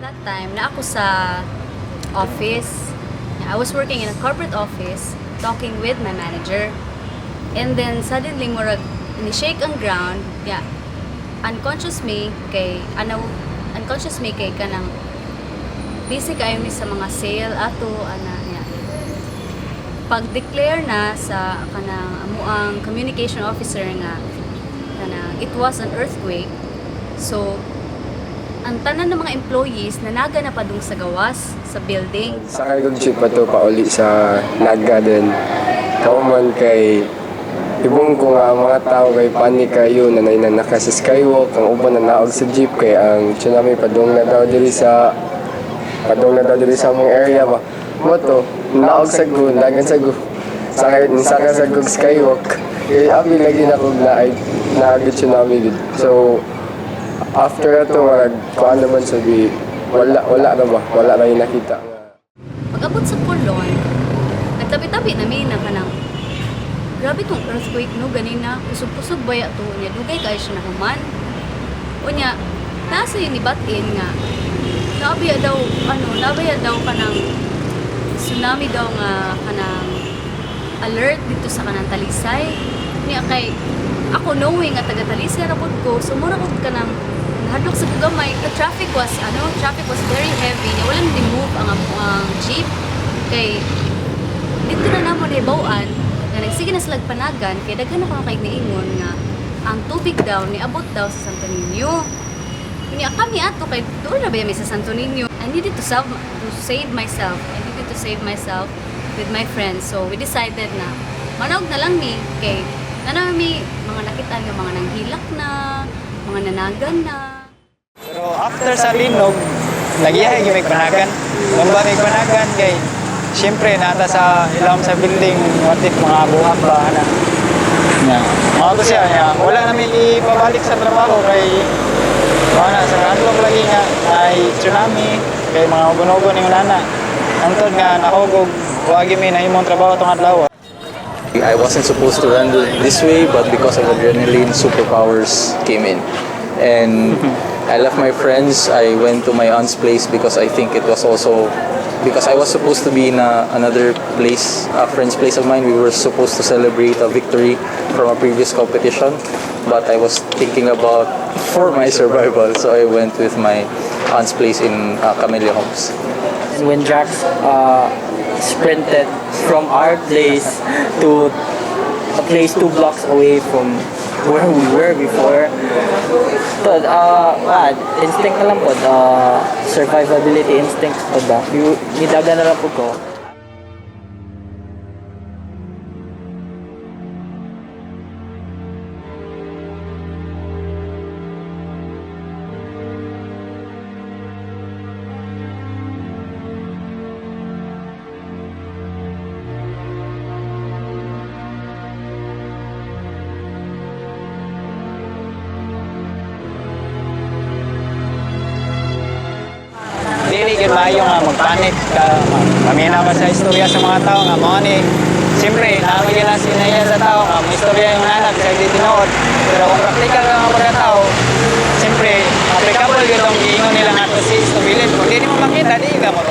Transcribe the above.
That time, na ako sa office. I was working in a corporate office talking with my manager. And then suddenly murag ni-shake ang ground. Yeah. Unconscious me kay ano, unconscious me kay kanang busy kaayo mi sa mga sale ato ana niya. Pag-declare na sa kanang amuang communication officer nga kanang it was an earthquake. So ang tanan ng mga employees nanaga na padung sa gawas sa building. Sakay kog jeep ato pauli sa Naga, then kauman kay ibong ko nga ang mga tao kay panic kayo na na naka sa skywalk, ang uban na naog sa jeep kay ang tsunami padung na daw diri sa among area ba. Mo to naog sa go, dagan sa go. Sakay sakay sa kog skywalk. Kay abi lagi na kog na naagid tsunami gid. So after ato nga kuan naman sabi, wala wala na ba, wala na yung nakita nga. Pag-abot sa Colon, nagtabi-tabi na mi na kanang grabe tong earthquake no, ganina kusog-kusog baya to niya, dugay kay siya nahuman. Unya nasa yun ni Batin nga nabaya daw ano, nabaya daw kanang tsunami daw nga kanang alert dito sa kanang Talisay. Niya kay ako, knowing nga taga Talisay ra pud ko, so mura kog kanang nahadlok sa gamay. The traffic was ano, traffic was very heavy niya, wala ni move ang ang jeep kay dito na namo nahibaw-an nga nagsige na sila panagan kay daghan na kuno kay niingon nga ang tubig daw niabot daw sa Santo Niño. Unya kami ato kay doon na ba mi sa Santo Niño. I needed to save myself. I needed to save myself with my friends. So we decided na manaog na lang mi kay na mi mga nakita nga mga nanghilak na, mga nanagan na. Pero after sa linog, nagiyahay gyud may panagan. Kung ba may panagan kay siyempre nata sa ilawom sa building, what if mga buhak ba ana. Nya. Mga ko siya, nya, wala na mi ipabalik sa trabaho kay wala sa handlok lagi nga ay tsunami kay mga ugon-ugon yung nana. Hangtod nga nahugog, wa gyud mi nahimong trabaho tong adlaw. I wasn't supposed to run this way, but because of adrenaline, superpowers came in. And I left my friends. I went to my aunt's place because I think it was also because I was supposed to be in another place, a friend's place of mine. We were supposed to celebrate a victory from a previous competition, but I was thinking about for my survival, so I went with my aunt's place in Camellia Homes. And when Jax sprinted from our place to a place 2 blocks away from where we were before, but instinct na lang po, survivability instinct po ba? Nidaga na lang po ko. Dili gyud maayo nga magpanik ka, mamina ba sa istorya sa mga tao nga mao ni siyempre naa gyud na sinaya sa tao nga mo istorya yung nana bisag di tinuod, pero kung practical ka nga pagkatao, siyempre applicable gyud ang giingon nila nga to see is to believe. Kung di mo makita, di ka mo.